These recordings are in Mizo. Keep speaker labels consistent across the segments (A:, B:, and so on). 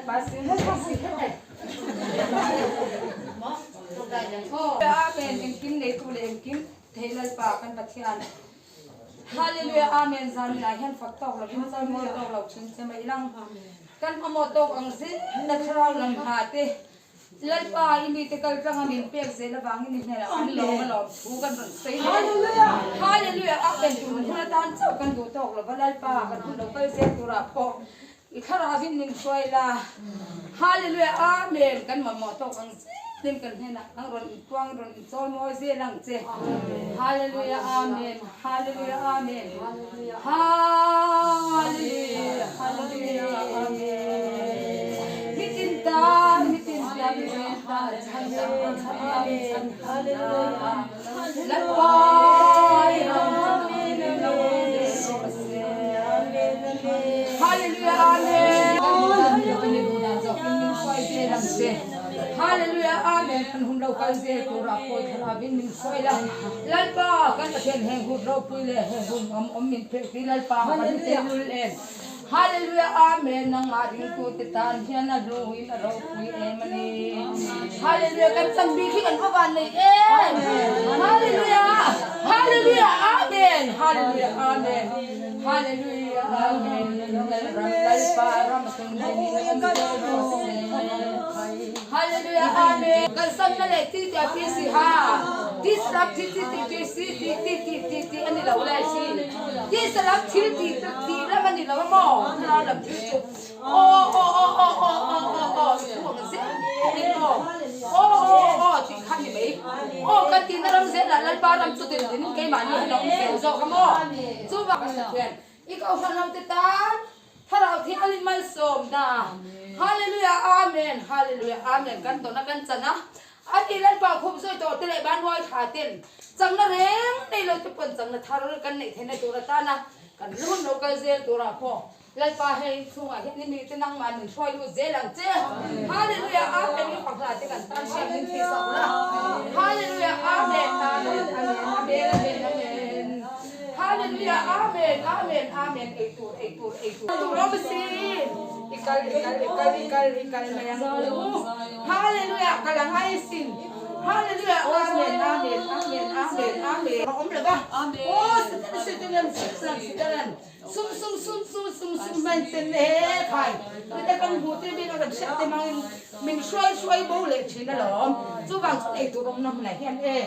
A: Lalpa sing si hret. Amen engkim neitu leh engkim thei Lalpa kan Pathian. Hallelujah Amen zan ah hian fak tawk lovin chawi mawi tawk lo thin che mai ilang kan hmamawh tawk ang zel na thlarau lam hna te Lalpa i mite kal tlanga min pek zel avangin i hnenah kan lawm a lawm thu kan rawn sawi leh Hallelujah Amen tun hun atan chauh kan duh tawk lova Lalpa kan hun lo kal zel turah pawh I thlarauin min hruai la. Hallelujah Amen kan mamawh tawk ang zelin kan hnenah ang rawn inpuang rawn inchawi mawi zel ang che. Hallelujah Amen Hallelujah Amen Hallelujah Hallelujah Amen Mitin tan mitin tan mitin tan chhan chhan chhan chhan Lalpai ram chhan lo zel rawh se. Hallelujah Amen Hallelujah Amen kan hun lo kal zel turah pawh thlarauin min hruai la Lalpa kan Pathian heng hun ropui leh he hun awm awm min pek hi Lalpa kan te lul em Hallelujah Amen nangmah ringtute tan hian a hluin a ropui em a ni Hallelujah kan chan bik hi kan va van nei em Hallelujah Hallelujah Amen Hallelujah Amen Hallelujah Amen Lalram Lalpa ram tung hmangin awm zel rawh se Hallelujah Amen Kan samna leh ti tia pi si ha ti sarap thi ti ti ti si ti ti ti ti ti ani lo lai si ti sarap thil ti ti lam ani lo maw thlarau lam thil chu aw aw aw aw aw aw aw aw i thu ang zel in aw aw aw aw tih kha ni mai aw kan tihna ram zelah Lalpa ram chu din din keimahni an awm zel zawk a maw chuvang a Pathian i kohhran ho te tan Thlarau Thianghlim malsawmna Hallelujah Amen Hallelujah Amen kan tawn a kan chan a a ti Lalpa khup zawi tawh te leh banrual tha ten changna reng nei lo te pawn changna thar kan neih theihna tur atana kan hun lo kal zel turah pawh Lalpa hei chhungah hian i mite nangmah min hruai lut zel ang che. Hallelujah Amen i fak hla te kan tan hriat min thih sak la. Hallelujah Amen Amen Amen Amen Amen Amen Hallelujah Amen Amen Amen ei tur ei tur ei tur tur awm asin i kal i kal i kal i kal i kal mai ang u Hallelujah kal ang ai asin Hallelujah Amen Amen Amen Amen Amen a awm lo va aw Satan Satan Satan Satan Sum sum sum sum sum sum hman sen e khai mite kan hmuh te bik a kan hriat te mangin min hruai hruai bo leh thin alawm chuvang chu ei tur awmna hmunah hian e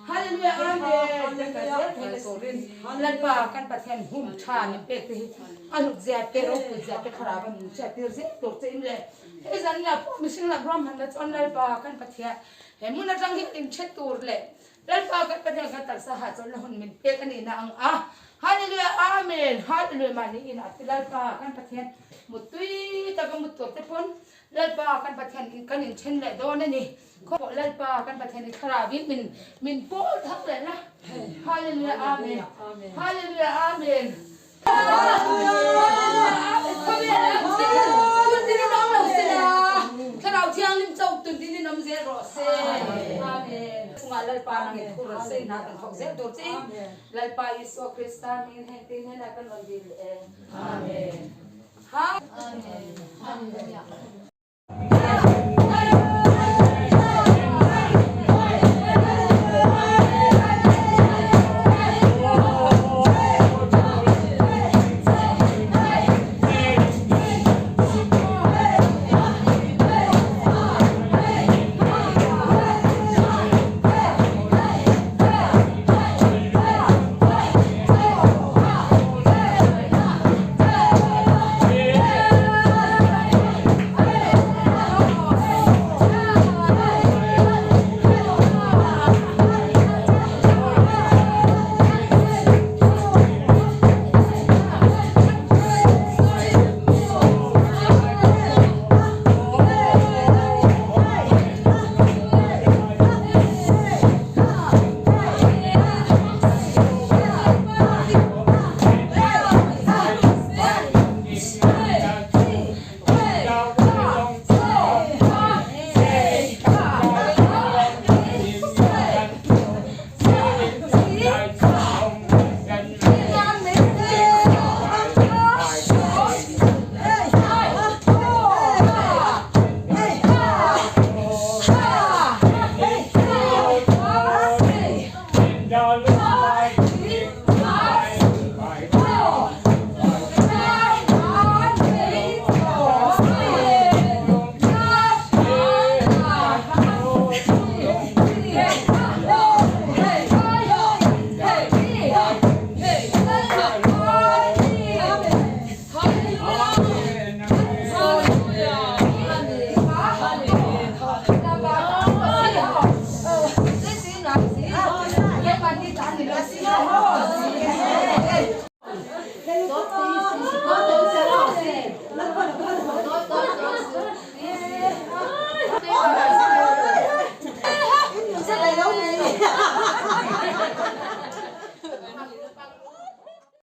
A: Hallelujah Amen kan kal zel thei na turin Lalpa kan Pathian hum tha min pek te hi a hlut zia te ropui zia te thlarau a min hriat tir zel tur che in le hei zan nia pawh mihring lak ruam han la chuan Lalpa kan Pathian he hmun atang hian in hre tur leh Lalpa kan Pathian kan taksa hahchawlhna hun min pek a nihna ang a. Hallelujah Amen Hallelujah mahni in a ti Lalpa kan Pathian muttui taka mut tur te pawn Lalpa kan Pathian in kan inthen leh dawn a ni. Khawpawh Lalpa kan Pathian i thlarau in min min pawl thak leh la. Hallelujah Amen Hallelujah Amen. Thlarau Thianghlim chauh tun in awm zel rawh se. Amen. Chungah Lalpa nangin thu rawn sawi hna kan thawk zel tur che in Lalpa Isua Krista hmingin heng te hnenah kan rawn dil e. Amen. Amen.